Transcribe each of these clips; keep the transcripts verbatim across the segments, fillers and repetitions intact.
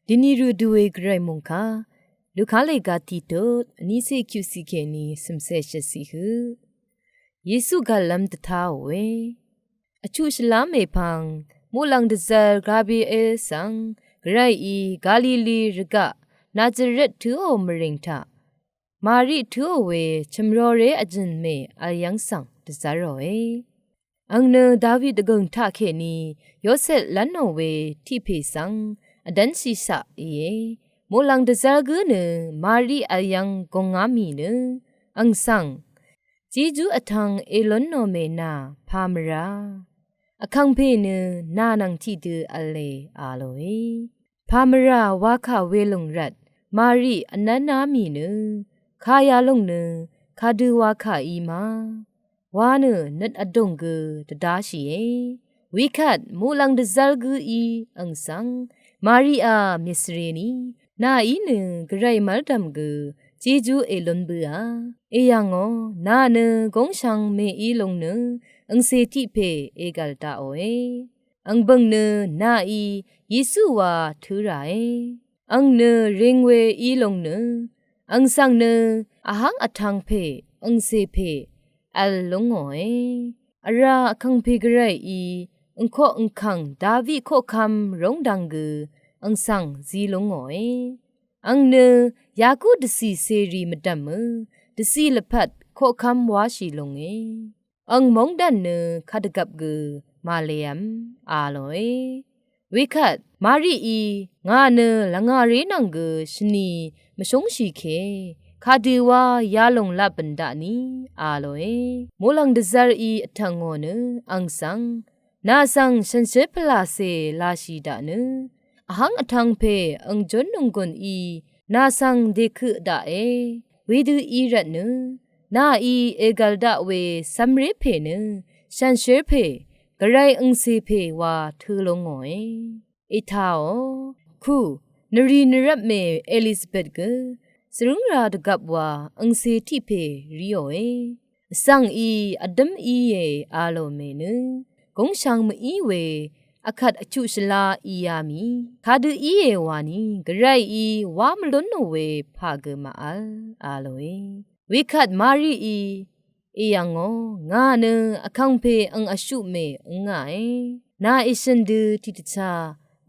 Dini rø dø we Gvray mòngkà Luka lèga tiqtut vnícé kyuqciq kèní cv̀mcé shvtciq høq. Yesu gv̀llv́m dvtáò we. Vchuq shvlá mèpvng muqlàng dvzv́r Gabriel svng Gvrayí Galili rvgaq Nazaret tǿò mvrìng taq Mari tǿò we chø̀mroré vjø̀n mè vl yv́ng svng dvzv́ròe. Àng nø David dvgø̀ng taqkèní Yosep lv́nò we tiq pè svng vdv́nshì shaq íe. Muqlàng dvzv́r gǿ nø Mari vl yv́ng gùngá mì nø àng svng, Jejú vtv̄ng èlúnnò mè nà pà mvrá, Vkàngpè nø nà nvng tiqdø v̄le, a lòe. Pà mvrà wakà welùng rvt Mari vnv́ná mì nø, kayalùng nø kadø wakà í ma wa nø nøt vdùng gø dvdáshìe. Wekvt muqlàng dvzv́r gǿí àng svng, Mariá mèsvrení, nàí nø Gvray mv́rdv̀m gø Jejú èlún bǿà. Èyv̀ngò, nà nø gúngshvng mèí lùng nø àngcè tiq pè ègv̀l daqòe. Àng bø̀ng nø nàí Yesu wa tǿ ràe. Àng nø ring we í lùng nø àng svng nø vháng vtv̄ng pè àngcè pè vl lúngòe. Vrá Vkàngpè Gvrayí àngkoq àngkàng David koqkv́m róngdv̄ng gø àng svng zí lúngòe. Àng nø yaqú dvcì cèrì mvdv̀mø dvcì lvpat koqkv́m wáshì lúnge. Àng móngdàn nø kadvgvp gø màlev̄m, a lòe. Wekvt Marií, ngà nø lvngàré nvng gø shvni mvshúngshì ke, kadø wá yalùng lap bø̀n daqni, a lòe. Muqlàng dvzv́rí vtv̀ngò nø àng svng, nà svng shànshér pvlàcè lashì daq nø vháng vtv̄ng pè àng jún nònggùn í nà svng dèkøq daqe. Wedø í rvt nø nàí ègv̀l daq we cv̄mré pè nø shànshér pè Gvray àngcè pè wa tǿ lúngòe. Ètàò, ku nvrì nvrvp mè Elizabet gø svrǿng ra dvgvp wa àngcè tiq pè ríòe. Vsv̀ng í vdǿm íe, a lò mè nø gúngshvng mví we vkvt vchuq shvlá íá mì kadø íe wani Gvrayí wá mvlúnò we pà gø màvl, a lòe. Wekvt Marií, èyv̀ngò, ngà nø Vkàngpè àng vshuq mè ǿngàe. Nà èshø̀n dø tiqdvchá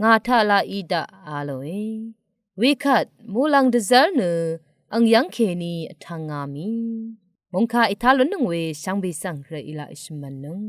ngà taq laq í daq, a lòe. Wekvt muqlàng dvzv́r nø àng yv́ng kèní vtv̄ngā mì. Mòngkà ètá lúnnøng we shvngbe svng rvt í laq èshø̀mv̄nnøng.